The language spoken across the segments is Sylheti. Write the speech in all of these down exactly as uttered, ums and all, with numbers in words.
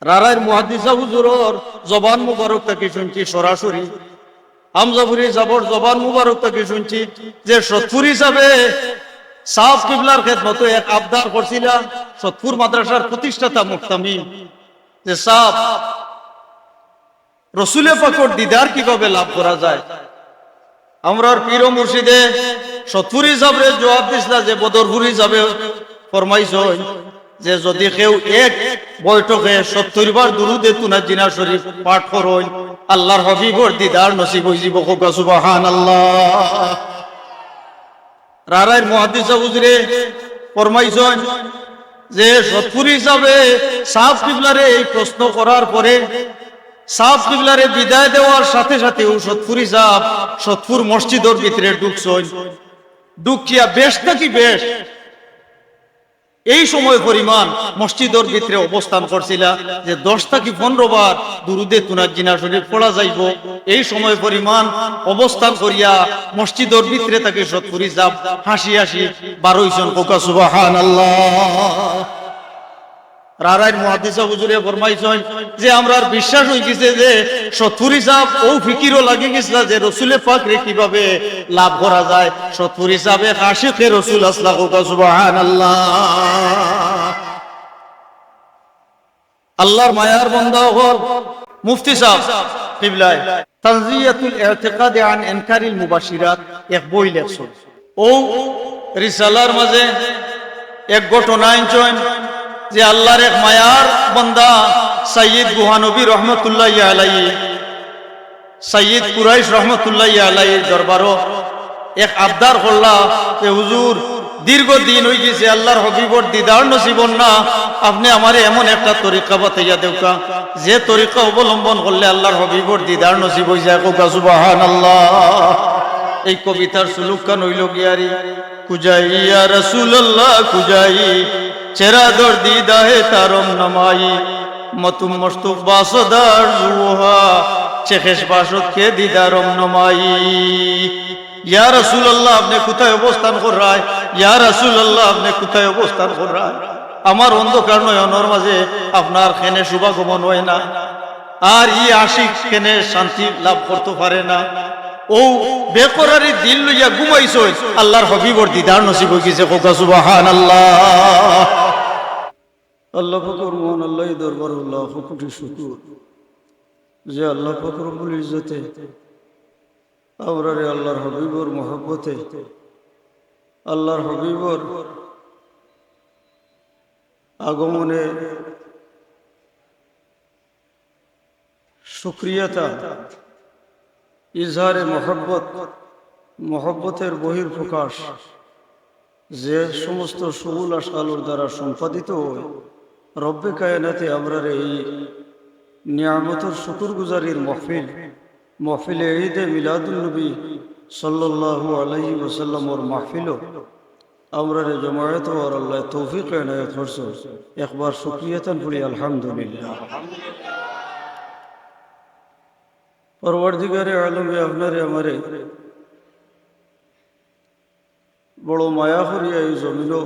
রারাইর মুহাদ্দিসা হুজুরর জবান মুবারক থাকি শুনছি সরাসরি, হামজাপুরি সাবর জবান মুবারক থাকি শুনছি যে সৎপুরি সাবে সাব কিবলার খেদমতো এক আবদার করছিলা, সৎপুর মাদ্রাসার প্রতিষ্ঠাতা মুহতামিম, যে সাব, রসুলে পাকর দিদার কিভাবে লাভ করা যায়? আমরার পীর ও মুর্শিদে সৎপুরি সাবরে জবাব দিছলা যে বদরপুরি সাবে ফরমাইছইন যে যদি কেউ এক বৈঠকে সত্তর বার দুরুদে তুনাজিনা শরীফ পাঠ করইন, আল্লাহর হাবিবর দিদার নসিব অইযিবো। কউক্কা সুবহানাল্লাহ। রারাইর মুহাদ্দিসা হুজুরে ফরমাইছইন যে সৎপুরি সাবে সাব কিবলারে এই প্রশ্ন করার পরে সাব কিবলারে বিদায় দেওয়ার সাথে সাথে অউ সৎপুরি সাব সৎপুর মসজিদর ভিতরে ঢুকছইন। ঢুকিয়া বেশ থাকি বেশ এই সময় পরিমাণ মসজিদর ভিতরে অবস্থান করছিলা যে দশ থাকি পনেরো বার দুরুদে তুনাজিনা শরীফ পড়া যাইবো। এই সময় পরিমাণ অবস্থান করিয়া মসজিদর ভিতরে থাকি সৎপুরি সাব হাসি হাসি বারইছইন। কউক্কা সুবহানাল্লাহ। রারাইর মুহাদ্দিসা হুজুরে ফরমাইছইন যে আমরার বিশ্বাস অইগেছে যে সৎপুরি সাব অউ ফিকিরো লাগি গেছলা যে রসুলে পাকরে কিভাবে লাভ করা যায়। সৎপুরি সাব এক আশিকে রসুল আছলা। কউক্কা সুবহানাল্লাহ। আল্লাহর মায়ার বান্দা অকল, মুফতি সাব কিবলায় তানজিয়াতুল ইতিকাদ আন ইনকারিল মুবাশশিরাত এক বই লেখছইন। অউ রিসালার মাঝে এক ঘটনা আনছইন যে আল্লাহর এক মায়ার বান্দা সাইয়্যিদ গুহানবী রহমতুল্লাহি আলাইহি, সাইয়্যিদ কুরাইশ রহমতুল্লাহি আলাইহির দরবারো এক আবদার করলা যে হুজুর, দীর্ঘ দিন অইগেছে আল্লাহর হাবিবর দিদার নসিব অর না, আপনে আমারে এমন একটা তরিকা বাতাইয়া দেউক্কা যে তরিকা অবলম্বন করলে আল্লাহর হাবিবর দিদার নসিব অইযায়। কউক্কা সুবহানাল্লাহ। এই কবিতার সুলুকখান অইলো গিয়ারি, কুজাই ইয়া রাসুলাল্লাহ কুজাই, চেরা দর দিদাহে তারম নমাই, মতুম মস্তুক বাসদার জুহা, চেখেশ বাসত কে দিদারম নমাই। ইয়া রাসুলাল্লাহ, আপনে কুথায় অবস্থান কররায়? ইয়া রাসুলাল্লাহ, আপনে কুথায় অবস্থান কররায়? আমার অন্ধকার নয়নর মাঝে আপনার কেনে শুভাগমন অয় না, আর ই আশিক কেনে শান্তি লাভ করতো পারে না। অউ বেকরারি দিল লইয়া ঘুমাইছইন, আল্লাহর হাবিবর দিদার নসিব অইগেছে। কউক্কা সুবহানাল্লাহ। আল্লাহ পাকর মহান আল্লাহর দরবারো লাখো কোটি শুকুর যে আল্লাহ পাক রব্বুল ইজ্জতে আমরারে আল্লাহর হাবিবর মহব্বতে, আল্লাহর হাবিবর আগমনে শুকরিয়াতা, ইজহারে মহব্বত, মহব্বতের বহিঃপ্রকাশ, যে সমস্ত শুগুল আশগালর দ্বারা সম্পাদিত অয়, রব্বে কায়নাতে আমরারে এই নিয়ামতর শুকুরগুজারির মহফিল, মহফিলে ঈদে মিলাদুন নবী সাল্লাল্লাহু আলাইহি ওয়াসাল্লামর মাহফিলো আমরারে জমায়েত অওয়ার আল্লায় তৌফিক এনায়েত করছইন। একবার শুকরিয়াতান পড়ি আলহামদুলিল্লাহ। পরওয়ারদিগারে আলমে আপনারে আমারে বড় মায়া করিয়া এই জমিনো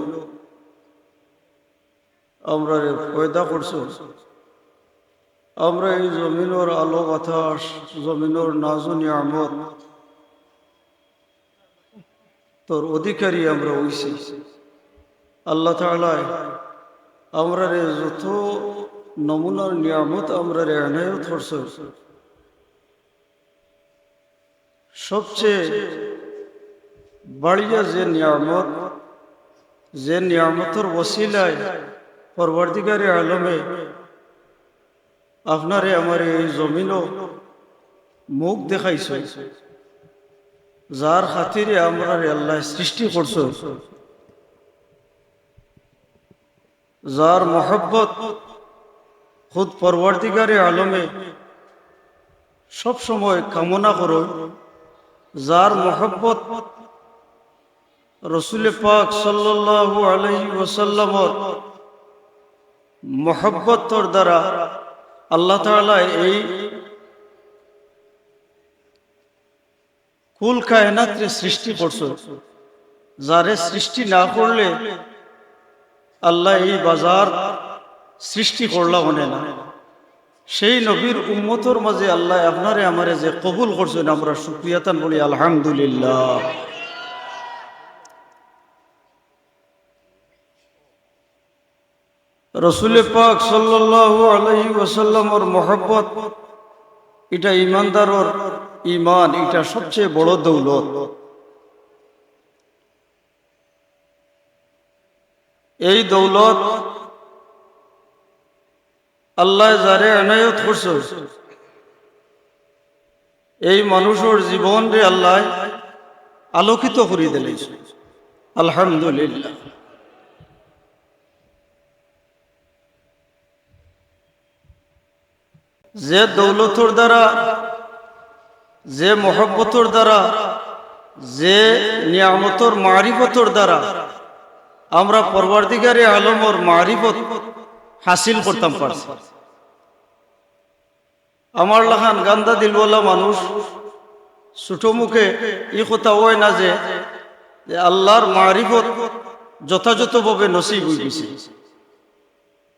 আমরারে পয়দা করছইন। আমরা এই জমিনর আলো বাতাস, জমিনর নাজ ও নিয়ামত, তোর অধিকারী আমরা অইছি। আল্লাহ তাআলায় আমরারে যত নমুনার নিয়ামত আমরারে এনায়েত করছইন, সবচেয়ে বাড়িয়া যে নিয়ামত, যে নিয়ামতর ওসিলায় পরওয়ারদিগারে আলমে আপনারে আমারে এই জমিনো মুখ দেখাইছইন, যার খাতিরে আমরারে আল্লায় সৃষ্টি করছইন, যার মহব্বত খুদ পরওয়ারদিগারে আলমে সব সময় কামনা করইন, যার মহব্বত রসুলে পাক সাল্লাল্লাহু আলাইহি ওয়াসাল্লামর মহব্বতর দ্বারা আল্লাহ তাআলায় এই কুল কায়নাতরে সৃষ্টি করছইন। যারে সৃষ্টি না করলে আল্লায় এই বাজার সৃষ্টি করলা অনে না। সেই নবীর উম্মতর মাঝে আল্লায় আপনারে আমারে যে কবুল করছইন, আমরা শুকরিয়া তান বলি আলহামদুলিল্লাহ। রসুলে পাক সাল্লাল্লাহু আলাইহি ওয়াসাল্লামর মহব্বত, ইটা ইমানদারর ইমান, ইটা সবচেয়ে বড় দৌলত। এই দৌলত আল্লায় যারে এনায়েত করছইন, এই মানুষর জীবনরে আল্লায় আলোকিত করি দিলাইছইন। আলহামদুলিল্লাহ। যে দৌলতর দ্বারা, যে মহব্বতর দ্বারা, যে নিয়ামতর মারিফতর দ্বারা আমরা পরওয়ারদিগারে আলমর মারিফত হাসিল করতাম পারছি। আমার লাখান গান্দা দিলওয়ালা মানুষ ছোট মুখে ই কথা অয় না যে, যে আল্লাহর মারিফত যথাযথভাবে নসিব অই গেছে।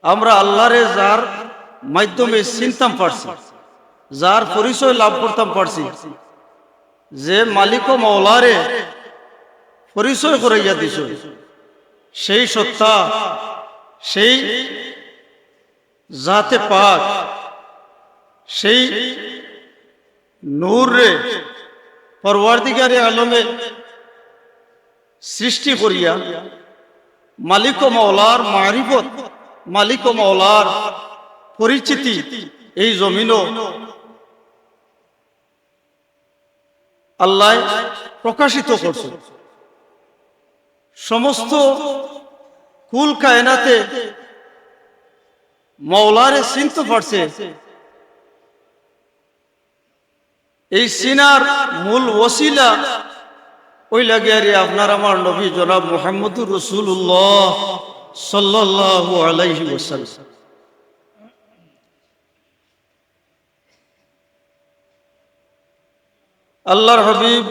আমরা আল্লাহরে যার মাধ্যমে চিনতাম পারছি, যার পরিচয় লাভ করতাম পারছি, যে মালিক ও মওলারে পরিচয় করাইয়া দিছইন, সেই সত্তা, সেই জাতে পাক, সেই নূররে পরওয়ারদিগারে আলমে সৃষ্টি করিয়া মালিক ও মওলার মারিফত, মালিক ও মওলার পরিচিতি এই জমিনও আল্লায় প্রকাশিত করছে। সমস্ত কুল কায়নাতে মওলারে চিনতে পারছে। এই চিনার মূল ওসিলা অইলা গিয়ারি আপনার আমার নবী জনাব মুহাম্মদুর রাসূলুল্লাহ সাল্লাল্লাহু আলাইহি ওয়াসাল্লাম। আল্লাহর হাবিব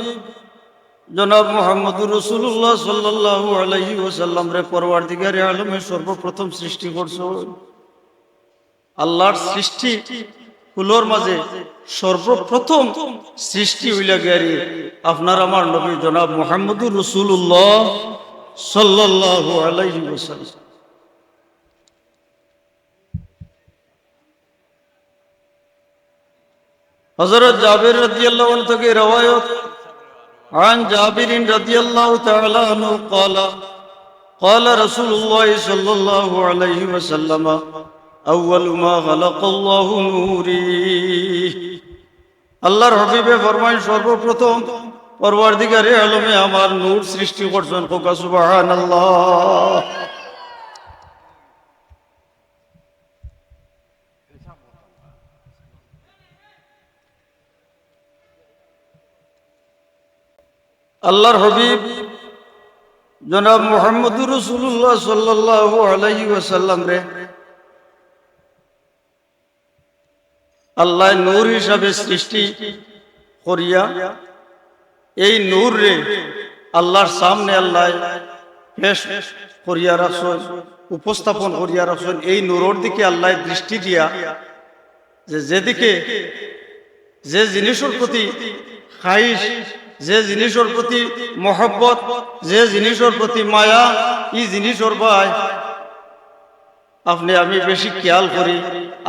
জনাব মুহাম্মদুর রাসূলুল্লাহ সাল্লাল্লাহু আলাইহি ওয়াসাল্লামরে পরওয়ারদিগারে আলমে সর্বপ্রথম সৃষ্টি করছইন। আল্লাহর সৃষ্টি কুলর মাঝে সর্বপ্রথম সৃষ্টি অইলা গিয়ারি আপনার আমার নবী জনাব মুহাম্মদুর রাসূলুল্লাহ সাল্লাল্লাহু আলাইহি ওয়াসাল্লাম। হযরত জাবির রাদিয়াল্লাহু আনহু থেকে রেওয়ায়ত, عن جابر رضي الله تعالى عنه قال، قال رسول الله صلى الله عليه وسلم، أول ما خلق الله نوري। আল্লাহর হাবিবে ফরমাইন, সর্বপ্রথম পরওয়ারদিগারে আলমে আমার নূর সৃষ্টি করছইন। কউক্কা সুবহানাল্লাহ। আল্লাহর হাবিব জনাব মুহাম্মদুর রাসূলুল্লাহ সাল্লাল্লাহু আলাইহি ওয়াসাল্লামরে আল্লায় নূর হিসাবে সৃষ্টি করিয়া এই নূররে আল্লাহর সামনে আল্লায় পেশ করিয়া রাখছইন, উপস্থাপন করিয়া রাখছইন। এই নূরর দিকে আল্লায় দৃষ্টি দিয়া যে যেদিকে যে জিনিসর প্রতি খাহিশ, যে জিনিসর প্রতি মহব্বত, যে জিনিসর প্রতি মায়া, ই জিনিসর বায় আপনে আমি বেশি খেয়াল করি।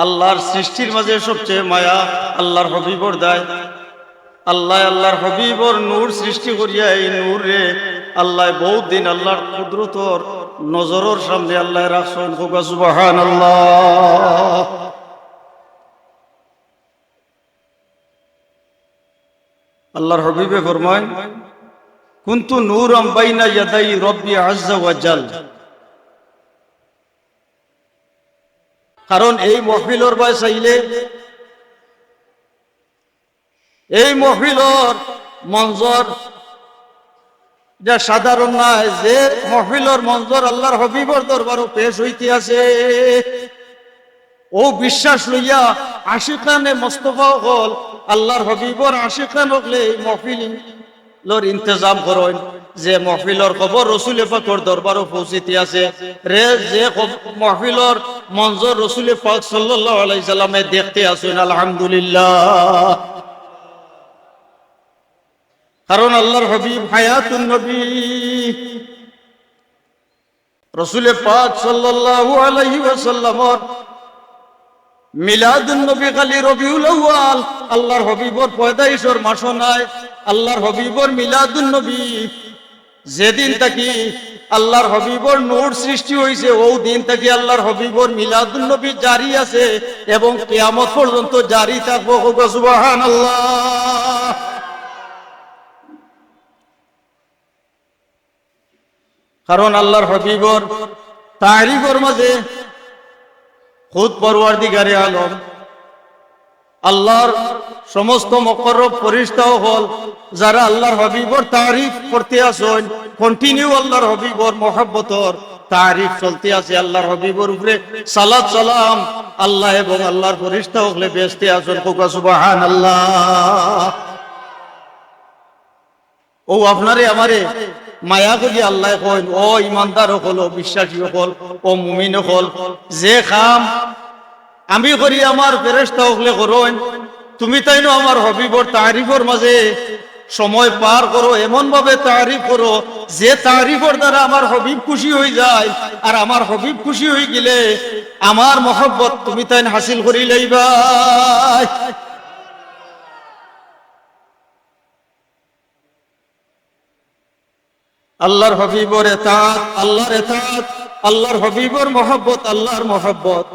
আল্লাহর সৃষ্টির মাঝে সবচেয়ে মায়া আল্লাহর হাবিবর দায়। আল্লায় আল্লাহর হাবিবর নূর সৃষ্টি করিয়া এই নূররে আল্লায় বউত দিন আল্লাহর কুদরতর নজরর সামনে আল্লায় রাখছইন। কউক্কা সুবহানাল্লাহ। আল্লাহর হাবিবে ফরমাইন, কুনতু নূরাম বাইনা ইয়াদাই রব্বি আজ্জা ওয়া জাল। কারণ এই মহফিলর বায় চাইলে এই মহফিলর মঞ্জর ইটা সাধারণ নায়। যে মহফিলর মঞ্জর আল্লাহর হাবিবর দরবারো পেশ অইতে আছে, অউ বিশ্বাস লইয়া আশিকানে মুস্তফা অকল, আল্লাহর হাবিবর আশিকান অকলে এই মহফিল মহফিলর ইন্তজাম করইন, যে মহফিলর খবর রসুলে পাকর দরবারো পৌঁছিতে আছে, রে যে খব-, মহফিলর মঞ্জর রসুলে পাক সাল্লাল্লাহু আলাইহি সাল্লামে দেখতে আছইন, আলহামদুলিল্লাহ। কারণ আল্লাহর হাবিব হায়াতুন নবী, রসুলে পাক সাল্লাল্লাহু আলাইহি ওয়াসাল্লামর মিলাদুন নবী খালি রবিউল আউয়াল, আল্লাহর হাবিবর পয়দাইশর মাসও নায়। আল্লাহর হাবিবর মিলাদুন নবী, যেদিন থাকি আল্লাহর হাবিবর নূর সৃষ্টি হইছে, অউ দিন থাকি আল্লাহর হাবিবর মিলাদুন নবী জারি আছে এবং কিয়ামত পর্যন্ত জারি থাকবো। কউক্কা সুবহানাল্লাহ। কারণ আল্লাহর হাবিবর তারিফর মাঝে খুদ পরওয়ারদিগারে আলম, আল্লাহর সমস্ত মুকররব ফিরিস্তা অকল, যারা আল্লাহর হাবিবর তারিফ করতে আছইন, continue আল্লাহর হাবিবর মহব্বতর তারিফ চলতে আছে, আল্লাহর হাবিবর উপরে সালাত সালাম আল্লাহ এবং আল্লাহর ফিরিস্তা অকলে বেহেশতে আছইন। কউক্কা সুবহানাল্লাহ। অউ আপনারে আমারে মায়া করি আল্লায় কইন, "ও ইমানদার অকল, ও বিশ্বাসী অকল, ও মুমিন অকল, যে কাম আমি করি আমার ফেরেশতা অকলে করইন, তুমি তাইনও আমার হাবিবর তারিফর মাঝে সময় পার করো, এমন ভাবে তারিফ করো যে তারিফর দ্বারা আমার হাবিব খুশি হই যায়, আর আমার হাবিব খুশি হই গেলে আমার মহব্বত তুমি তাইন হাসিল করি লইবায়।" আল্লাহর হাবিবর এতাআত, আল্লাহর এতাআত, আল্লাহর হাবিবর মহব্বত, আল্লাহর মহব্বত।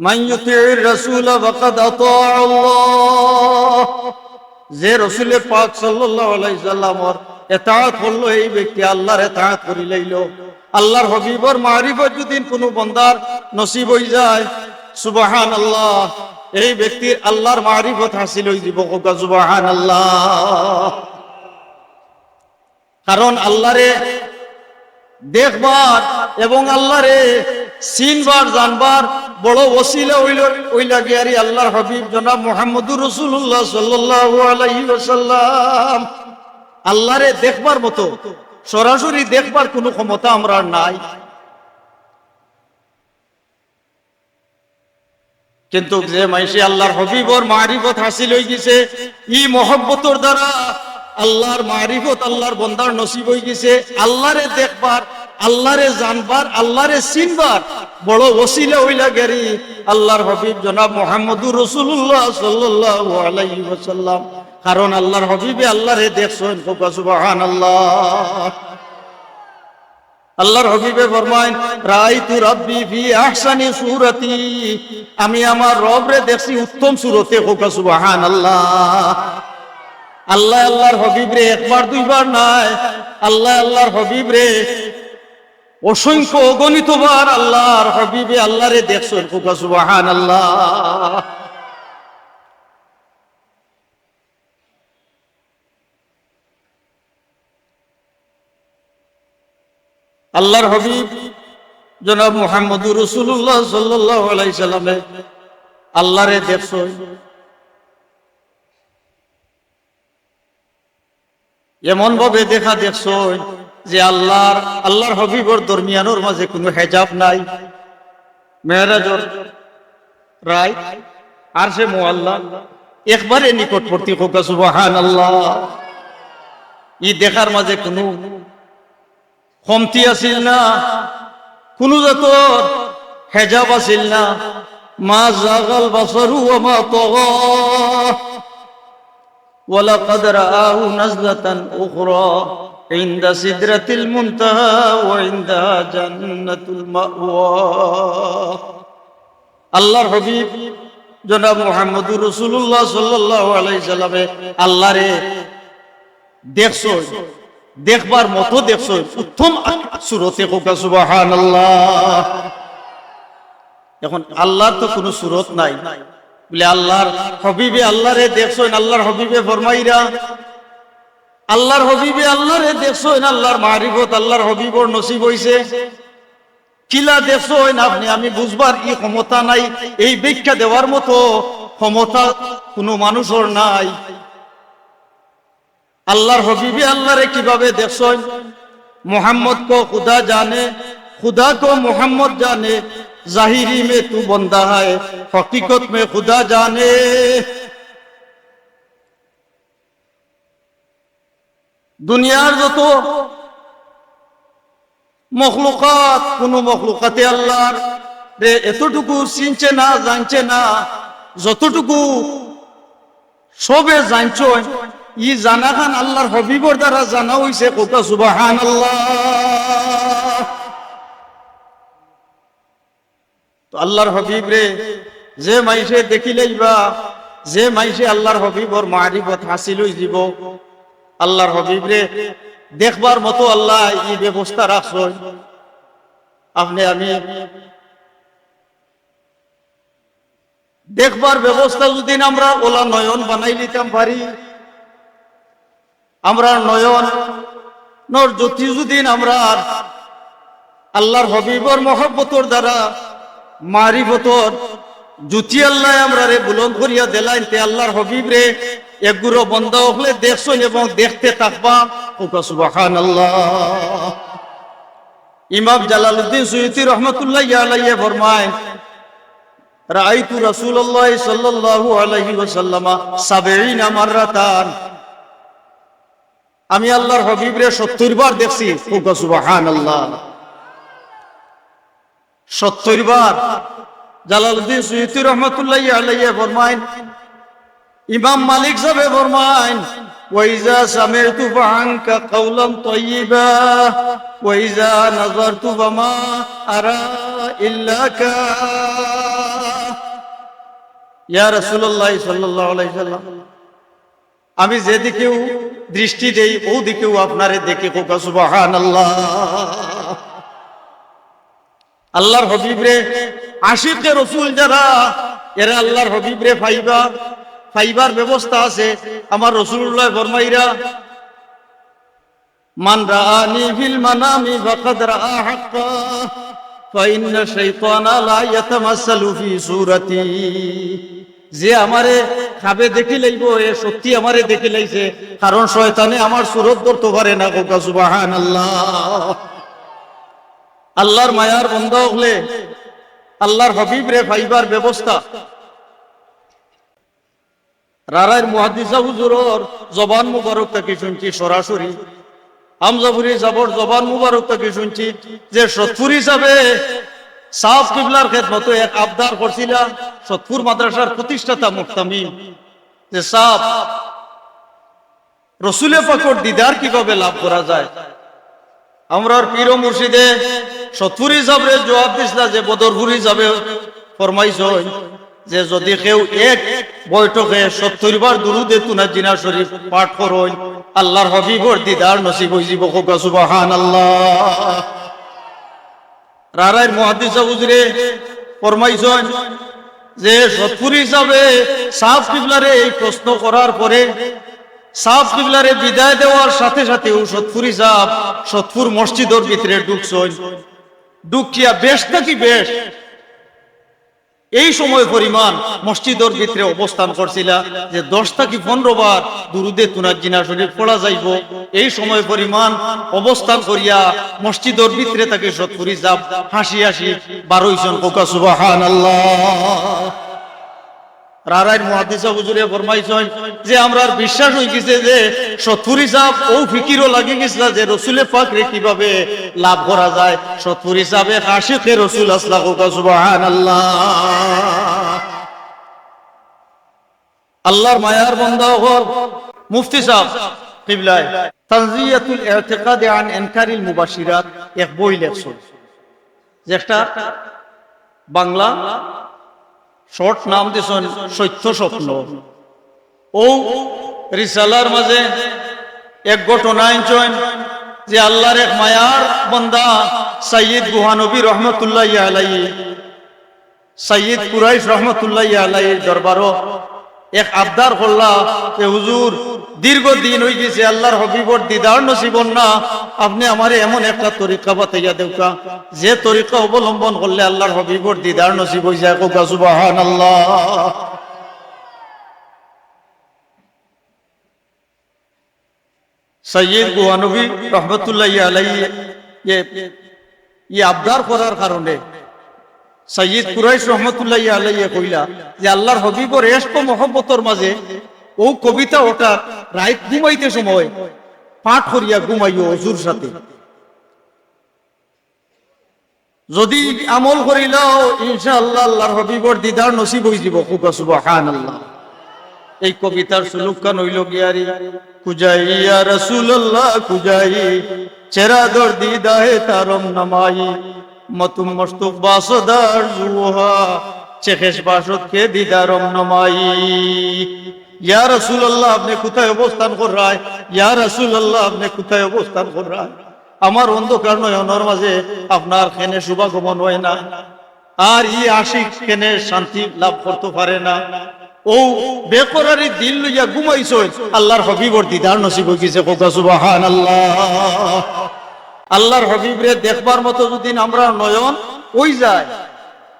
মান ইউতিউর রাসূলা ফাকাদ আতাআল্লাহ। যে রসুলে পাক সাল্লাল্লাহু আলাইহি সাল্লামর এতাআত করলো, এই ব্যক্তি আল্লাহর এতাআত করি লইলো। আল্লাহর হাবিবর মারিফত যদি কোনো বন্দার নসিব হই যায়, সুবহানাল্লাহ, এই ব্যক্তির আল্লাহর মারিফত হাসিল হই দিব। কউক্কা সুবহানাল্লাহ। কারণ আল্লাহরে দেখবার এবং আল্লাহরে চিনবার, জানবার বড় ওসিলা অইল, অইলা গিয়ারি আল্লাহর হাবিব জনাব মুহাম্মদুর রাসূলুল্লাহ সাল্লাল্লাহু আলাইহি ওয়াসাল্লাম। আল্লাহরে দেখবার মতো, সরাসরি দেখবার কোনো ক্ষমতা আমরার নাই। কিন্তু যে মানষে আল্লাহর হাবিবর মারিফত হাসিল হই গেছে, ই মহব্বতর দ্বারা আল্লাহর মারিফত আল্লাহর বন্দার নসিব হই গেছে, আল্লাহরে দেখবার, আল্লাহরে জানবার, আল্লাহরে চিনবার বড় ওসিলা অইলা গিয়ারি আল্লাহর হাবিব জনাব মুহাম্মদুর রাসূলুল্লাহ সাল্লাল্লাহু আলাইহি ওয়াসাল্লাম। কারণ আল্লাহর হাবিবে আল্লাহরে দেখছইন, কউক্কা সুবহানাল্লাহ। আল্লাহর হাবিবে ফরমাইন, "রাআইতু রাব্বি ফি আহসানি সূরাতি।" আমি আমার রবরে দেখছি উত্তম সুরতে। কউক্কা সুবহানাল্লাহ। আল্লাহ আল্লাহর হাবিবরে একবার দুইবার নায়, আল্লাহ আল্লাহর হাবিবরে অসংখ্য অগণিতবার আল্লাহর হাবিবে আল্লাহরে দেখছইন। কউক্কা সুবহানাল্লাহ। আল্লাহর হাবিব জনাব মুহাম্মদুর রাসূলুল্লাহ সাল্লাল্লাহু আলাইহি সাল্লামে আল্লাহরে দেখছইন, এমন ভাবে দেখা দেখছইন যে আল্লাহর, আল্লাহর হাবিবর দরমিয়ানর মাঝে কোনো হেজাব নাই। মেরাজর রাইত আরশে মুআল্লা একবারে নিকটবর্তী। কউক্কা সুবহানাল্লাহ। ই দেখার মাঝে কোনো কমতি আছিল না, কোনো জাতর হেজাব আছিল না। মা যাগাল বাসারু ওয়া মা তাগা। ওয়ালাকাদ রাআহু নাজলাতান উখরা ইনদা সিদরাতিল মুনতাহা ওয়া ইনদাহা জান্নাতুল মাওয়া। আল্লাহর হাবিব জনাব মুহাম্মদুর রাসূলুল্লাহ সাল্লাল্লাহু আলাইহি সাল্লামে আল্লাহরে দেখছইন, দেখবার মতো দেখছইন, উত্তম সুরতে। কউক্কা সুবহানাল্লাহ। এখন আল্লাহর তো কোনো সুরত নাই। বলে আল্লাহর হাবিবে আল্লাহরে দেখছইন, আল্লাহর হাবিবে ফরমাইরা, আল্লাহর হাবিবে আল্লাহরে দেখছইন, আল্লাহর মারিফত আল্লাহর হাবিবর নসিব হইছে। কিলা দেখছইন আপনি, আমি বুঝবার ই ক্ষমতা নাই, এই ব্যাখ্যা দেওয়ার মতো ক্ষমতা কোনো মানুষর নাই। আল্লাহর হাবিবে আল্লাহরে কিভাবে দেখছইন? মোহাম্মদ কো খুদা জানে, খুদা কো মোহাম্মদ জানে, জাহিরি মে তু বন্দা হায়, হকিকত মে খুদা জানে। দুনিয়ার যত মখলুকাত, কুনু মখলুকাতে আল্লাহরে এতটুকু চিনছে না, জানছে না, যতটুকু সবে জানছইন, ই জানাখান আল্লাহর হাবিবর দ্বারা জানা অইছে। কউক্কা সুবহানাল্লাহ। তো আল্লাহর হাবিবরে যে মাইনষে দেখিলাইবা, যে মাইনষে আল্লাহর হাবিবর মারিফত হাসিল অইযিবো, আল্লাহর হাবিবরে দেখবার মতো আল্লায় ই ব্যবস্থা রাখছইন। আপনে আমি দেখবার ব্যবস্থা যুদি আমরা অলা নয়ন বানাইলিতাম পারি, আমরার নয়নর জ্যোতি যুদি আমরার আল্লাহর হাবিবর মহব্বতর দ্বারা মারিফতর জ্যোতি আল্লায় আমরারে বুলন্দ করিয়া দিলাইন, তে আল্লাহর হাবিবরে এগুলো বন্দা অকলে দেখছইন এবং দেখতে থাকবা। কউক্কা সুবহানাল্লাহ। ইমাম জালালউদ্দিন সুয়ুতী রহমতুল্লাহি আলাইহি ফরমাইন, রাআইতু রাসূলুল্লাহ সাল্লাল্লাহু আলাইহি ওয়াসাল্লাম সাবঈনা মাররাতান। আমি আল্লাহর হাবিবরে সত্তইর বার দেখছি। কউক্কা সুবহানাল্লাহ। সত্তইর বার। জালালউদ্দিন সুয়ুতী রহমতুল্লাহি আলাইহি ফরমাইন, ইমাম মালিক সাহেবে ফরমাইন, "ওয়াইজা সামি'তু ফাআনকা কাওলান তাইয়িবা, ওয়াইজা নাযারতু ফামা আরা ইল্লাকা।" ইয়া রাসূলুল্লাহ সাল্লাল্লাহু আলাইহি ওয়াসাল্লাম, আমি যেদিকেউ দৃষ্টি দেই, অউ দিকেউ আপনারে দেখি। কউক্কা সুবহানাল্লাহ। আল্লাহর হাবিবরে, আশিকে রসুল যারা, এরা আল্লাহর হাবিবরে পাইবা, পাইবার ব্যবস্থা আছে। আমার রাসূলুল্লায় ফরমাইরা, "মান রাআনি ফিল মানামি ফাকাদ রাআ হাক্কা, ফাইন্না শাইতানা লা ইয়াতামাসসালু ফি সূরাতি।" যে আমারে খাবে দেখিলাইবো, এ সত্যি আমারে দেখিলাইছে, কারণ শয়তানে আমার সুরত ধরতো পারে না। কউক্কা সুবহানাল্লাহ। আল্লাহর মায়ার বন্দা অকলে আল্লাহর হাবিবরে পাইবার ব্যবস্থা। রারাইর মুহাদ্দিসা হুজুরর জবান মুবারক থাকি শুনছি সরাসরি, হামজাপুরি সাবর জবান মুবারক থাকি শুনছি যে সতপুরি সাবে সাব কিবলার খেদমতো এক আবদার করছিলা, সতপুর মাদ্রাসার প্রতিষ্ঠাতা মুহতামিম, যে সাব, রসুলে পাকর দিদার কিভাবে লাভ করা যায়? আমরার পীর ও মুর্শিদে সতপুরি সাবরে জবাব দিছলা যে বদরপুরি সাবে ফরমাইছইন যে যদি কেউ এক বৈঠকে সত্তইর বার দুরুদে তুনাজিনা শরীফ পাঠ করইন, আল্লাহর হাবিবর দিদার নসিব অইযিবো। কউক্কা সুবহানাল্লাহ। রারাইর মুহাদ্দিসা হুজুরে ফরমাইছইন যে সতপুরি সাবে সাব কিবলারে এই প্রশ্ন করার পরে, সাব কিবলারে বিদায় দেওয়ার সাথে সাথেউ সতপুরি সাব সতপুর মসজিদর ভিতরে ঢুকছইন। ঢুকিয়া বেশ থাকি বেশ এই সময় পরিমাণ মসজিদর ভিতরে অবস্থান করছিলা যে দশ থাকি পনরো বার দুরুদে তুনাজিনা শরীফ পড়া যাইবো। এই সময় পরিমাণ অবস্থান করিয়া মসজিদর ভিতরে থাকি সতপুরি সাব হাসি হাসি বারইছইন। কউক্কা সুবহানাল্লাহ। রারাইর মুহাদ্দিসা হুজুরে ফরমাইছইন যে আমরার বিশ্বাস অইগেছে যে সতপুরি সাব অউ ফিকিরো লাগি গেছলা যে রসুলে পাকরে কিভাবে লাভ করা যায়। সতপুরি সাব এক আশিকে রসুল আছলা। কউক্কা সুবহানাল্লাহ। আল্লাহর মায়ার বন্দা অকল, মুফতি সাব কিবলায় তানজিয়াতুল ইতিকাদে আন ইনকারিল মুবাশশিরাত এক বই লেখছইন, যেটা বাংলা শর্ট নাম দিছইন সত্য স্বপ্ন। অউ রিসালার মাঝে এক ঘটনা আনছইন যে আল্লাহর এক মায়ার বন্দা সাইয়্যিদ গুহানবী রহমতুল্লাহি আলাইহি, সাইয়্যিদ কুরাইশ রহমতুল্লাহি আলাইহির দরবারো এক আবদার করলা যে, "হুজুর, দীর্ঘ দিন অইগেছে আল্লাহর হাবিবর দিদার নসিব অর না, আপনে আমারে এমন একটা তরিকা বাতাইয়া দেউক্কা, যে তরিকা অবলম্বন করলে আল্লাহর হাবিবর দিদার নসিব অইযায়।" কউক্কা সুবহানাল্লাহ। সৈয়দ গুয়ানবী রহমতুল্লাহি আলাইহি এ, ই আবদার করার কারণে সৈয়দ কুরাইশ রহমতুল্লাহি আলাইহি কইলা যে আল্লাহর হাবিবর এশক মহব্বতর মাঝে অউ কবিতা অটা রাইত ঘুমাইতে সময় পাঠ করিয়া ঘুমাইও অজুর সাথে। যদি আমল করিলাও, ইনশাআল্লাহ আল্লাহর হাবিবর দিদার নসিব অইযিবো। কউক্কা সুবহানাল্লাহ। এই কবিতার সুলুকখান অইলো গিয়ারি, কুজাই ইয়া রাসূলুল্লাহ কুজাই, চেরা দর দিদায়ে তারম নামাই, মতুম মশতুক বাসদার জুহা, চেখেশ বাসদ কে দিদারম নামাই। ইয়া রাসূলুল্লাহ, আপনে কুথায় অবস্থান কররায়? ইয়া রাসূলুল্লাহ, আপনে কুথায় অবস্থান কররায়? আমার অন্ধকার নয়নর মাঝে আপনার কেনে শুভাগমন অয় না, আর ই আশিক কেনে শান্তি লাভ করতো পারে না। অউ বেকরারি দিল লইয়া ঘুমাইছইন, আল্লাহর হাবিবর দিদার নসিব অইগেছে। কউক্কা সুবহানাল্লাহ। আল্লাহর হাবিবরে দেখবার মতো যদি আমরার নয়ন অইযায়,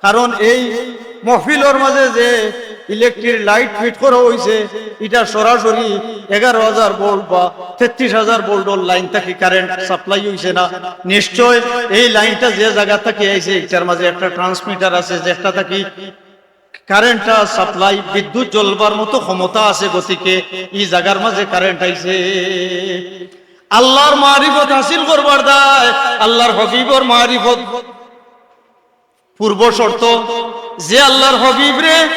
কারণ এই মহফিলর মাঝে যে ইলেকট্রিক লাইট ফিট করা অইছে, ইটা সরাসরি এগারো হাজার ভোল্ট বা তেত্রিশ হাজার ভোল্টর লাইন থাকি কারেন্ট সাপ্লাই অইছে না। নিশ্চয় এই লাইনটা যে জাগা থাকি আইছে, ইটার মাঝে একটা ট্রান্সমিটার আছে, যেটা থাকি কারেন্টটা সাপ্লাই, বিদ্যুৎ জ্বলবার মতো ক্ষমতা আছে, গতিকে ই জাগার মাঝে কারেন্ট আইছে। আল্লাহর মারিফত হাসিল করবার দায় আল্লাহর হাবিবর মারিফত পূর্ব শর্ত। যে আল্লাহর হাবিবরে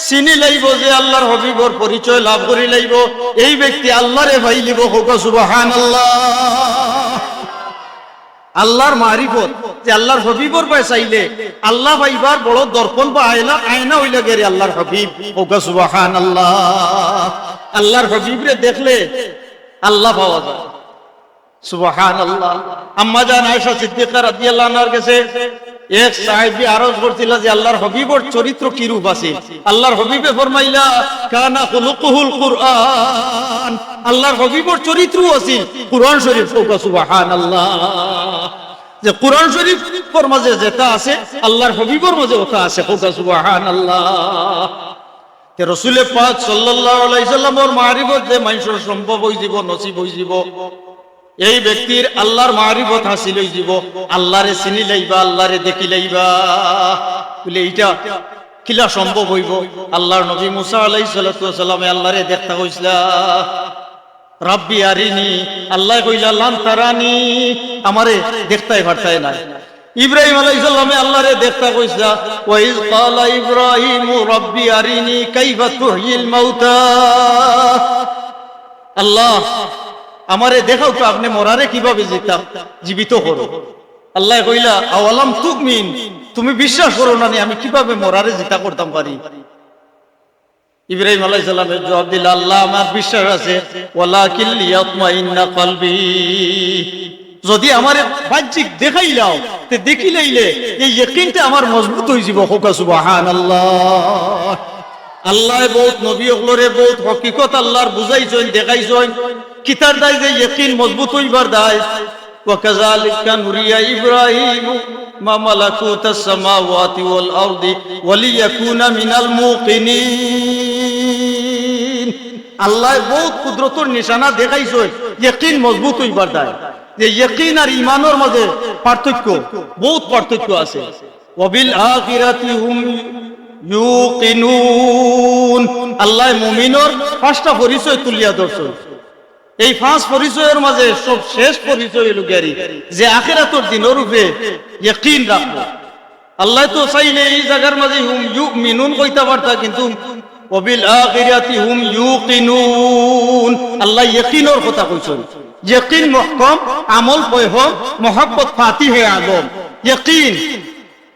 চিনি লাইবো, যে আল্লাহর হাবিবর পরিচয় লাভ করি লাইবো, এই ব্যক্তি আল্লাহরে পাইলিবো। কউক্কা সুবহানাল্লাহ। আল্লাহর মারিফত, যে আল্লাহর হাবিবর পায় চাইলে আল্লাহ পাইবার বড় দর্পণ বা আয়না, আয়না অইলা গিয়ারি আল্লাহর হাবিব। কউক্কা সুবহানাল্লাহ। আল্লাহর হাবিবরে দেখলে আল্লাহ পাওয়া যায়। সুবহানাল্লাহ। আম্মা জান আয়েশা সিদ্দিকা রাদিয়াল্লাহু আনহার গেছে এক সাহাবী আরজ করছিলা যে আল্লাহর হাবিবর চরিত্র কিরূপ আছিল। আল্লাহর হাবিবে ফরমাইলা, "কানা খুলুকুহুল কুরআন।" আল্লাহর হাবিবর চরিত্র আছিল কুরআন শরীফ। কউক্কা সুবহানাল্লাহ। যে কুরআন শরীফর মাঝে যেটা আছে, আল্লাহর হাবিবর মাঝে ওটা আছে। কউক্কা সুবহানাল্লাহ। তে রসুলে পাক সাল্লাল্লাহু আলাইহি সাল্লামর মারিফত যে মানষর সম্ভব অইযিবো, নসিব অইযিবো, এই ব্যক্তির আল্লাহর মারিফত হাসিল অইযিবো, আল্লাহরে চিনি লাইবা, আল্লাহরে দেখি লাইবা। বলে, ইটা কিলা সম্ভব অইবো? আল্লাহর নবী মুসা আলাইহিস সালাতু ওয়াস সালামে আল্লাহরে দেখতা কইছলা, "রাব্বি আরিনি", আল্লায় কইলা, "লান তারানি", আমারে দেখতায় পারতায় নায়। ইব্রাহিম আলাইহিস সালামে আল্লাহরে দেখতা কইছলা, "ওয়া ইয ক্বালা ইব্রাহিমু রাব্বি আরিনি কাইফা তুহয়িল মাউতা।" আল্লাহ, আমারে দেখাও তো আপনে মরারে কিভাবে জিতা, জীবিত করো। আল্লায় কইলা, "আওয়ালাম তুমিন, তুমি বিশ্বাস করো না নি আমি কিভাবে মরারে জিতা করতাম পারি?" ইব্রাহিম আলাইহিস সালামে জবাব দিলা, "আল্লাহ, আমার বিশ্বাস আছে, ওয়ালাকিন লিয়াতমাইন্না কলবি।" যদি আমারে বাহ্যিক দেখাইলাও, তে দেখিলাইলে এই ইয়াকিনটা আমার মজবুত অইযিবো। কউক্কা সুবহানাল্লাহ। আল্লায় বউত নবী অকলরে বউত হকিকত আল্লাহর বুঝাইছইন, দেখাইছইন। কিতার দায় যে ইয়াকিন মজবুত অইবার দায়। ওয়া কাযালিকা নুরিয়া ইব্রাহিমা মালাকুতাস সামাওয়াতি ওয়াল আরদি ওয়া লিয়াকুনা মিনাল মুকিনিন। আল্লায় বউত কুদরতর নিশানা দেখাইছইন, ইয়াকিন মজবুত অইবার দায়। যে ইয়াকিন আর ঈমানর মাঝে পার্থক্য, বউত পার্থক্য আছে। ওয়া বিল আখিরাতি হুম ইউকিনুন। আল্লায় মুমিনর পাঁচটা পরিচয় তুলিয়া ধরছইন। এই পাঁচ পরিচয়র মাঝে সব শেষ পরিচয় অইলো গিয়ারি যে আখিরাতর দিনর উপরে ইয়াকিন রাখবো। আল্লায় তো চাইলে এই জাগার মাঝে হুম ইউমিনুন কইতা পারতা, কিন্তু ওয়া বিল আখিরাতি হুম ইউকিনুন, আল্লায় ইয়াকিনর কথা কইছইন। ইয়াকিন মহকম, আমল ফয়হম, মহব্বত ফাতিহে আজম। ইয়াকিন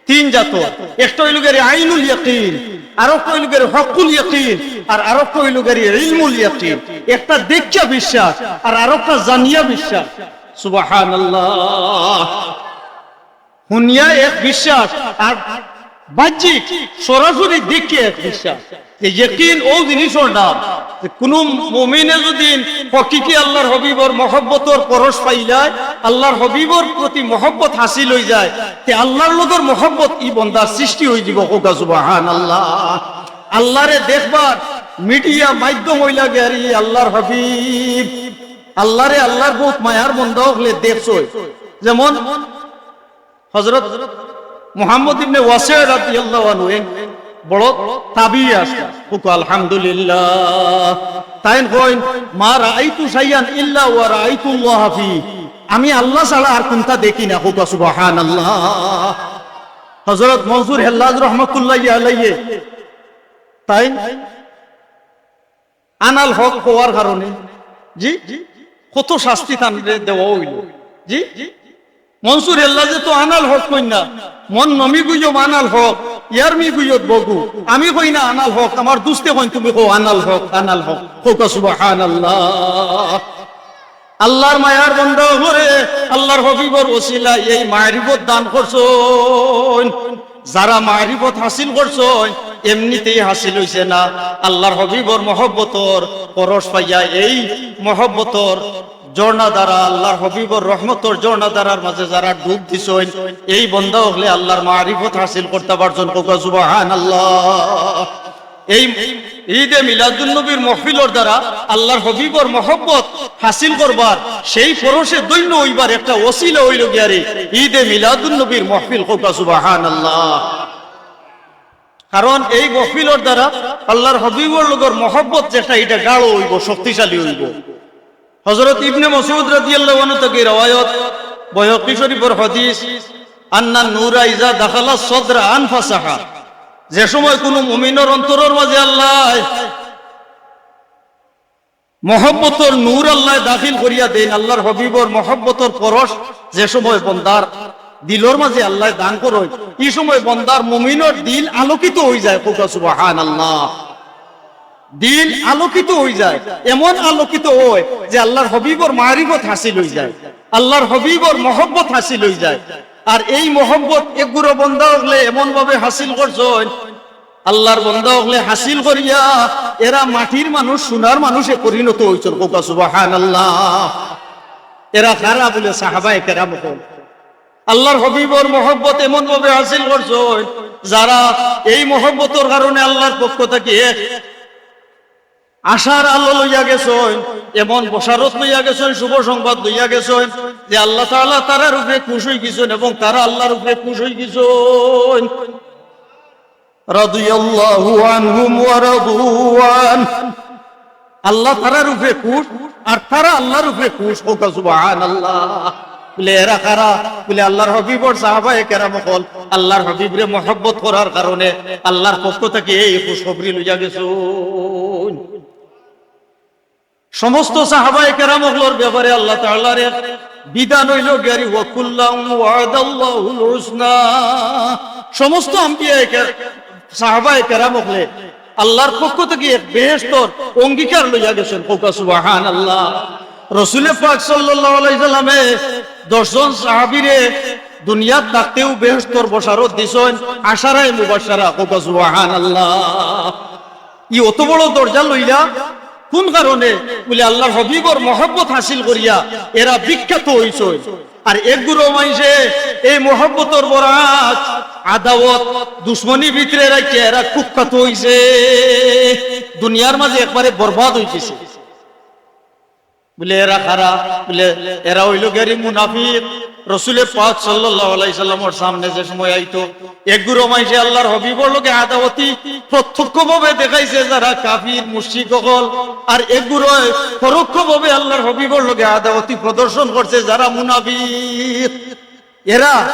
তিন জাতর, একটা অইলো গিয়ারি আইনুল ইয়াকিন, আরোকটা অইলো গিয়ারি হক্কুল ইয়াকিন, আর আরোকটা অইলো গিয়ারি ইলমুল ইয়াকিন। একটা দেখিয়া বিশ্বাস, আর আরোকটা জানিয়া বিশ্বাস। সুবহানাল্লাহ। হুনিয়া এক বিশ্বাস, আর বাহ্যিক সরাসরি দেখিয়া এক বিশ্বাস। যে ইয়াকিন অউ জিনিসর নাম, যে কুনু মুমিনে যদি হকিকি আল্লাহর হাবিবর মহব্বতর পরশ পাইলায়, আল্লাহর হাবিবর প্রতি মহব্বত হাসিল অইযায়, তে আল্লাহর লগর মহব্বত ই বন্দার সৃষ্টি অইযিবো। কউক্কা সুবহানাল্লাহ। আল্লাহরে দেখবার মিডিয়া মাধ্যম অইলা গিয়ারি আল্লাহর হাবিব। আল্লাহরে আল্লাহর বউত মায়ার বন্দা অকলে দেখছইন। যেমন হযরত মুহাম্মদ ইবনে ওয়াসির রাদিয়াল্লাহু আনহু, এক বড় তাবিঈ আছলা, কউক্কা আলহামদুলিল্লাহ। তাইন কইন, "মা রাআইতু শাইয়ান ইল্লা ওয়া রাআইতুল্লাহা ফি।" আমি আল্লাহ ছাড়া আর কুনটা দেখি না, কউক্কা সুবহানাল্লাহ। হযরত মনসুর হেল্লাজ রহমতুল্লাহি আলাইহি, তাইন আনাল হক কওয়ার কারণে, জি, কত শাস্তি তানরে দেওয়া অইলো। জি, মনসুর হেল্লাজে তো আনাল হক কইন না, মন নমি গুইয়ম আনাল হক, ইয়ার মি গুইয়ত বগু। আমি কই না আনাল হক, আমার দুস্তে কইন, "তুমি কও আনাল হক, আনাল হক।" কউক্কা সুবহানাল্লাহ। আল্লাহর মায়ার বন্দা অকলরে আল্লাহর হাবিবর ওসিলায় এই মারিফত দান করছইন। যারা মারিফত হাসিল করছইন, এমনিতেই হাসিল অইছে না। আল্লাহর হাবিবর মহব্বতর পরশ পাইয়া, এই মহব্বতর ঝর্ণা দ্বারা, আল্লাহর হাবিবর রহমতর ঝর্ণা দ্বারার মাঝে যারা ডুব দিছইন, এই বন্দা অকলে আল্লাহর মারিফত হাসিল করতা পারছইন। কউক্কা সুবহানাল্লাহ। এই ঈদে মিলাদুন নবীর মহফিলর দ্বারা আল্লাহর হাবিবর মহব্বত হাসিল করবার, সেই পরশে ধন্য অইবার একটা ওসিলা অইলো গিয়ারে ঈদে মিলাদুন নবীর মহফিল। কউক্কা সুবহানাল্লাহ। কারণ এই মহফিলর দ্বারা আল্লাহর হাবিবর লগর মহব্বত যেটা, ইটা গাঢ় অইবো, শক্তিশালী অইবো। হযরত ইবনে মাসউদ রাদিয়াল্লাহু আনহু থাকি রেওয়ায়ত, বাইহাকী শরীফর হাদিস, "আন্না নূরা ইজা দাখালা সদরা আনফাসাহা।" যে সময় কুনু মুমিনর অন্তরর মাঝে আল্লায় মহব্বতর নূর আল্লায় দাখিল করিয়া দেইন, আল্লাহর হাবিবর মহব্বতর পরশ যে সময় বন্দার দিলর মাঝে আল্লায় দান করইন, ই সময় বন্দার, মুমিনর দিল আলোকিত অইযায়। কউক্কা সুবহানাল্লাহ। দিল আলোকিত অইযায়, এমন আলোকিত অয় যে আল্লাহর হাবিবর মারিফত হাসিল অইযায়, আল্লাহর হাবিবর মহব্বত হাসিল অইযায়। আর এই মহব্বত এক গুরু বন্দা অকলে এমন ভাবে হাসিল করছইন, আল্লাহর বন্দা অকলে হাসিল করিয়া এরা মাটির মানুষ সোনার মানুষে পরিণত অইছইন। কউক্কা সুবহানাল্লাহ। এরা কারা? বুলে সাহাবায়ে কেরাম অকল। আল্লাহর হাবিবর মহব্বত এমন ভাবে হাসিল করছইন, যারা এই মহব্বতর কারণে আল্লাহর পক্ষ থাকি এক আশার আলো লইয়া গেছইন, এমন বশারত লইয়া গেছইন, শুভ সংবাদ লইয়া গেছইন যে আল্লাহ তাআলা তারার উপরে খুশ অইগেছইন এবং তারা আল্লাহর উপরে খুশ অইগেছইন। রাদিয়াল্লাহু আনহুম ওয়া রাদু আন। আল্লাহ তারার উপরে খুশ আর তারা আল্লাহর উপরে খুশ। কউক্কা সুবহানাল্লাহ। বুলে, এরা কারা? বুলে, আল্লাহর হাবিবর সাহাবায়ে কেরাম অকল আল্লাহর হাবিবরে মহব্বত করার কারণে আল্লাহর পক্ষ থাকি এই খুশখবরি লইয়া গেছইন। সমস্ত সাহাবায়ে কেরাম অকলর ব্যাপারে আল্লাহ তাআলার এক বিধান অইলো গিয়ারি, "ওয়া কুল্লান ওয়াদাল্লাহুল হুসনা।" সমস্ত আম্বিয়ায়ে কে-, সাহাবায়ে কেরাম অকলে আল্লাহর পক্ষ থাকি এক বেহেশতর অঙ্গীকার লইয়া গেছইন। কউক্কা সুবহানাল্লাহ। রসুলে পাক সাল্লাল্লাহু আলাইহি সাল্লামে দশ জন সাহাবীরে দুনিয়াত থাকতেউ বেহেশতর বশারত দিছইন, আশারায়ে মুবাশশারা। কউক্কা সুবহানাল্লাহ। ই অত বড় দরজা লইলা কুন কারণে? বুলে, আল্লাহর হাবিবর মহব্বত হাসিল করিয়া এরা বিখ্যাত অইছইন। আর এক গুরু মানষে এই মহব্বতর বরাত, আদাওয়াত, দুশমনি ভিতরে রাখিয়া এরা কুখ্যাত অইছে, দুনিয়ার মাঝে একবারে বরবাদ অইগেছে। বুলে, এরা কারা? বুলে, এরা অইলো গিয়ারি মুনাফিক। রসুলে পাক সাল্লাল্লাহু আলাইহি সাল্লামর সামনে যে সময় আইতো, এক গুরু মানষে আল্লাহর হাবিবর লগে আদাওয়াতি প্রত্যক্ষভাবে দেখাইছে যারা কাফির মুশরিক অকল, আর এক গুরু পরোক্ষভাবে আল্লাহর হাবিবর লগে আদাওয়াতি প্রদর্শন করছে যারা মুনাফিক। এরা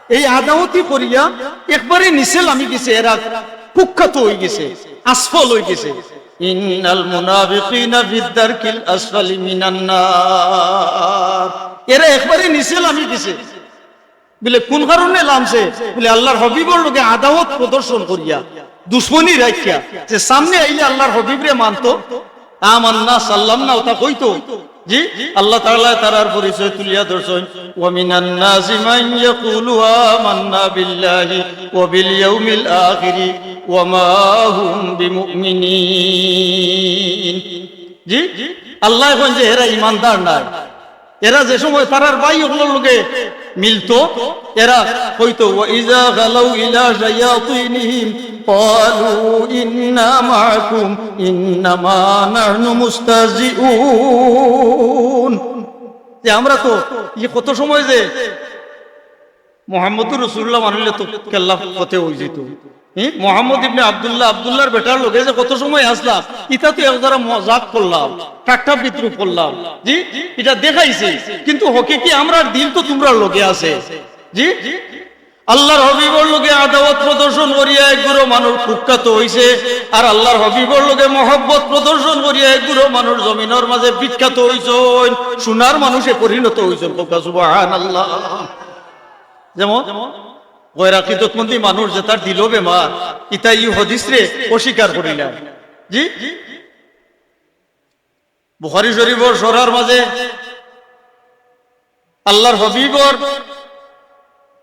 এই আদাওয়াতি করিয়া একবারে নিচে লামি গেছে, এরা কুখ্যাত অইগেছে, আসফল অইগেছে। ইন্নাল মুনাফিকিনা ফিদ দারকিল আসফালি মিনান নার। এরা একবারে নিচে লামি গেছে। বুলে, কুন কারণে লামছে? বুলে, আল্লাহর হাবিবর লগে আদাওয়াত প্রদর্শন করিয়া, দুশমনি রাখিয়া, যে সামনে আইলে আল্লাহর হাবিবরে মানতো, আমান্না, সাল্লামনা, অতা কইতো। জি, আল্লাহ তাআলা তারার পরিচয় তুলিয়া ধরছইন, "ওয়া মিনান নাসি মান ইয়াকুলু আমান্না বিল্লাহি ওয়া বিল ইয়াউমিল আখিরি ওয়া মা হুম বিমুমিনিন।" জি, আল্লায় কইন যে এরা ইমানদার নায়। এরা যে সময় তারার ভাই অকলর লগে মিলতো, এরা কইতো, "ওয়া ইযা খালাউ ইলা শায়াতিনহিম ক্বালু ইন্না মাআকুম ইন্নামা নাহনু মুস্তাহজিউন।" যে আমরা তো ই কত সময় যে মুহাম্মদুর রাসূলুল্লাহ মানলে তো কেল্লা ফতে অই যেত। হুম? মুহাম্মদ ইবনে আব্দুল্লাহ, আব্দুল্লাহর বেটার লগে যে কত সময় আছলাম, ইটা তো এক ধারা মজাক করলাম, ঠাট্টা বিদ্রুপ করলাম। জি, ইটা দেখাইছি, কিন্তু হকিকি আমরার দিল তো তুমরার লগে আছে। জি, আল্লাহর হাবিবর লগে আদাওয়াত প্রদর্শন করিয়া এক গুরু মানুষ কুখ্যাত অইছে, আর আল্লাহর হাবিবর লগে মহব্বত প্রদর্শন করিয়া এক গুরু মানুষ জমিনর মাঝে বিখ্যাত অইছইন, সোনার মানুষে পরিণত অইছইন। কউক্কা সুবহানাল্লাহ। যেমন গয়র আকিদতমন্দি মানুষ, যেতার দিলো বেমার, ইতা ই হাদিসরে অস্বীকার করিলা। জি, বুখারী শরীফর শরহর মাঝে আল্লাহর হাবিবর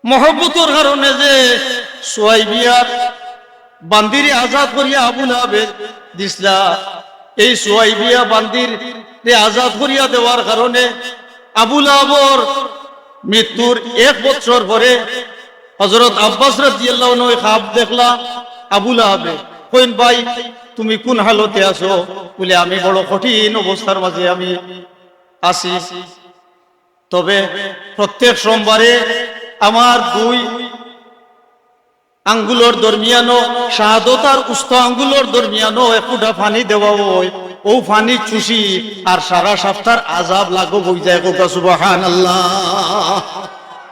মহব্বতর কারণে যে সুয়াইবিয়ার বান্দিরে আজাদ করিয়া আবু লাহাবে দিছলা, এই সুয়াইবিয়া বান্দিরে আজাদ করিয়া দেওয়ার কারণে আবু লাহাবর মৃত্যুর এক বৎসর পরে হযরত আব্বাস রাদিয়াল্লাহু আনহু খাব দেখলা, আবু লাহাবে কইন, "ভাই, তুমি কুন হালতে আছো?" বুলে, "আমি বড় কঠিন অবস্থার মাঝে আমি আছি, তবে প্রত্যেক সোমবারে আমার দুই আঙ্গুলর দরমিয়ানো, শাহাদত আর উস্তা আঙ্গুলর দরমিয়ানো এক ফুটা পানি দেওয়া অয়, অউ পানি চুষি আর সারা সাপ্তার আজাব লাঘব অই যায়।" কউক্কা সুবহানাল্লাহ।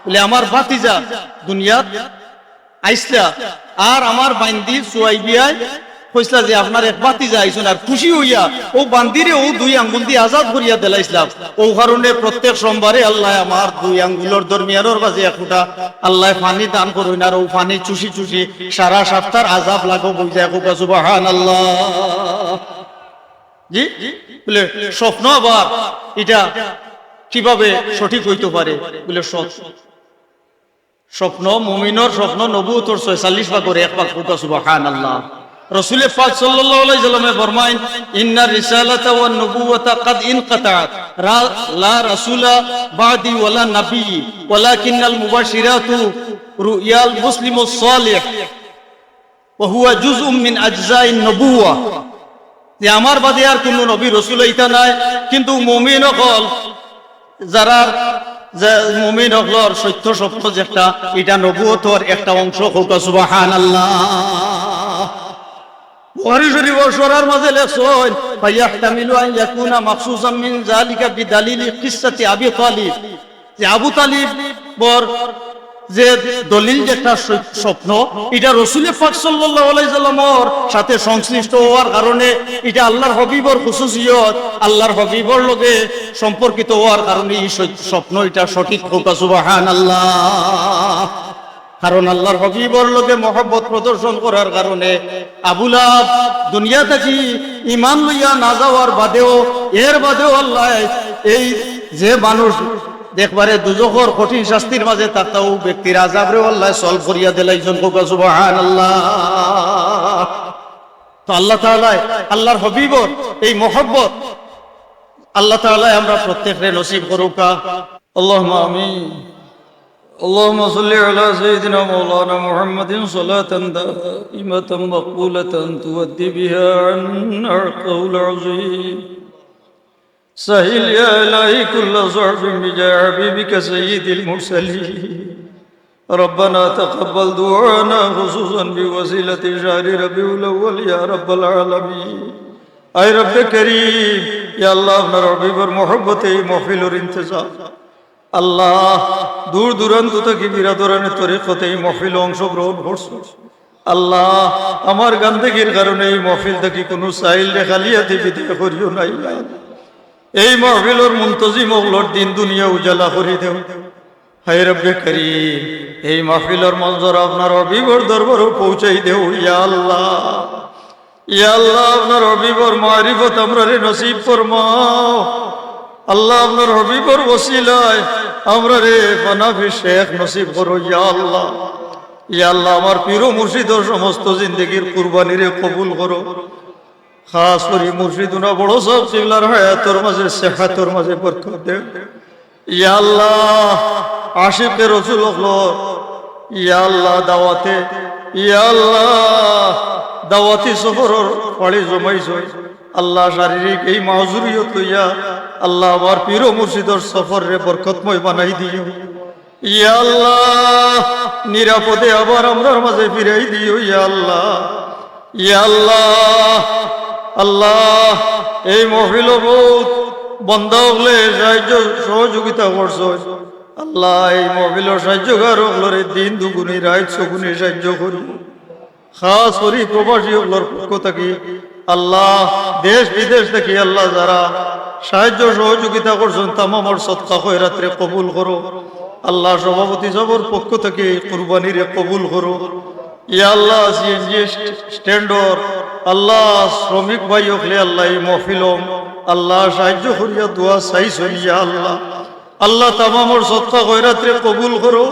বুলে, "আমার ভাতিজা দুনিয়াত আইছলা, আর আমার বান্দি সুয়াইবিয়ায় কইছলা যে আপনার এক ভাতিজা আইছইন, আর খুশি অইয়া অউ বান্দিরে অউ দুই আঙ্গুল দি আজাদ করিয়া দিলাইছলাম, অউ কারণে প্রত্যেক সোমবারে আল্লায় আমার দুই আঙ্গুলর দরমিয়ানর মাঝে এক ফুটা আল্লায় পানি দান করইন, আর অউ পানি চুষি চুষি সারা সাপ্তার আজাব লাঘব অই যায়।" কউক্কা সুবহানাল্লাহ। জি, বুলে, "স্বপ্ন আবার ইটা কিভাবে সঠিক অইতো পারে?" বুলে, "সৎ স্বপ্ন, মুমিনর স্বপ্ন নবুয়তর ছয়চল্লিশ ভাগর এক ভাগ।" কউক্কা সুবহানাল্লাহ। রসুলে পাক সাল্লাল্লাহু আলাইহি ওয়াসাল্লামে ফরমাইন, "ইন্নার রিসালাতা ওয়ান নুবুওয়াতা কাদ ইনকাতাআত, রা-, লা রাসূলা বাদি ওয়ালা নাবী, ওয়ালাকিন্নাল মুবাশশিরাতু রুইয়াল মুসলিমুস সালিহ।" ওয়া হুয়া জুজউম মিন আজজাইন নবুওয়া, যে আমার বাদে আর কুনু নবী রসুল অইতা নায়, কিন্তু মুমিন অকল, যারার, যে মুমিন অকলর সত্য স্বপ্ন যেটা, ইটা নবুয়তর একটা অংশ। কউক্কা সুবহানাল্লাহ। বুখারী শরীফর শরহর মাঝে লেখছইন, "ফায়াহতামিলু আন ইয়াকুনা মাখসুসাম মিন যালিকা বিদালিলি কিসসাতি আবি তালিব।" যে আবু তালিবর যে দলিল, যেটা স-, স্বপ্ন, ইটা রসুলে পাক সাল্লাল্লাহু আলাইহি সাল্লামর সাথে সংশ্লিষ্ট অওয়ার কারণে, ইটা আল্লাহর হাবিবর খুসুসিয়ত, আল্লাহর হাবিবর লগে সম্পর্কিত অওয়ার কারণে ই স-, স্বপ্ন ইটা সঠিক। কউক্কা সুবহানাল্লাহ। কারণ আল্লাহর হাবিবর লগে মহব্বত প্রদর্শন করার কারণে আবু লাহাব দুনিয়া থাকি ইমান লইয়া না যাওয়ার বাদেও, এর বাদেও আল্লায় এই যে মানুষ একবারে দুজখর কঠিন শাস্তির মাঝে থাকতা, অউ ব্যক্তির আজাবরেও আল্লায় সলভ করিয়া দিলাইছইন। কউক্কা সুবহানাল্লাহ। তো আল্লাহ তাআলায় আল্লাহর হাবিবর এই মহব্বত আল্লাহ তাআলায় আমরা প্রত্যেকরে নসিব করউক্কা। আল্লাহুম্মা আমিন। اللهم صل على سيدنا مولانا محمد صلاة دائمة مقبولة تؤدي بها عنا حقه العظيم. سهل يا إلهي كل صعب بجاه حبيبك سيد المرسلين. ربنا تقبل دعانا خصوصا بوسيلة شهر ربيع الأول يا رب العالمين. আয় রব্বে করিম, ইয়া আল্লাহ, আপনার হাবিবর মহব্বতে এই মহফিলর ইন্তেজাম। আল্লাহ, দূর দূরান্ত থাকি বিরাদরানে তরিকতে এই মহফিলো অংশগ্রহণ করছইন। আল্লাহ, আমার গান্দেগির কারণে এই মহফিল থাকি কুনু সাইলরে খালি আতে বিদায় করিও না। এই মহফিলর মুন্তজিম অকলর দিন দুনিয়া উজালা করি দেও। হায় রব্বে করিম, এই মহফিলর মঞ্জর আপনার হাবিবর দরবারো পৌঁছাই দেও, ইয়া আল্লাহ। ইয়া আল্লাহ, আপনার হাবিবর মারিফত আমরারে নসিব ফরমাও। আল্লাহ, আপনার হাবিবর ওসিলায় আমরারে ফানাফি শেখ নসিব করো, ইয়া আল্লাহ। ইয়া আল্লাহ, আমার পীর ও মুর্শিদর সমস্ত জিন্দেগির কুরবানিরে কবুল করো। খাস করি মুর্শিদুনা বড় সাহেব কিবলার হায়াতর মাঝে, সেহাতর মাঝে বরকত দেও। ইয়া আল্লাহ, আশিকে রসুল অকলর, ইয়া আল্লাহ, দাওয়াতে, ইয়া আল্লাহ, দাওয়াতি সফরর পাড়ি জমাইছইন। আল্লাহ, শারীরিক এই মাউজুরিয়ত লইয়া আল্লাহ, আমার পীর ও মুর্শিদর সফররে বরকতময় বানাই দিও। ইয়া আল্লাহ, নিরাপদে আবার আমরার মাঝে ফিরাই দিও, ইয়া আল্লাহ। ইয়া আল্লাহ, আল্লাহ, এই মহফিলো বউত বন্দা অকলে সাহায্য সহযোগিতা করছইন। আল্লাহ, এই মহফিলর সাহায্যকার অকলরে দিন দুগুণে রাইত ছগুণে সাহায্য করি। খাস করি প্রবাসী অকলর পক্ষ থাকি আল্লাহ, দেশ বিদেশ থাকি আল্লাহ, যারা সাহায্য সহযোগিতা করছইন, তামামর সদকা খয়রাতরে কবুল করো। আল্লাহ, সভাপতি সাবর পক্ষ থাকি এই কুরবানিরে কবুল করো। ইয়া আল্লাহ, সিএনজি স্ট্যান্ডর আল্লাহ, শ্রমিক ভাই অকলে আল্লাহ, এই মহফিলো আল্লাহ, সাহায্য করিয়া দোয়া চাইছইন, ইয়া আল্লাহ। আল্লাহ, তামামর সদকা খয়রাতরে কবুল করো।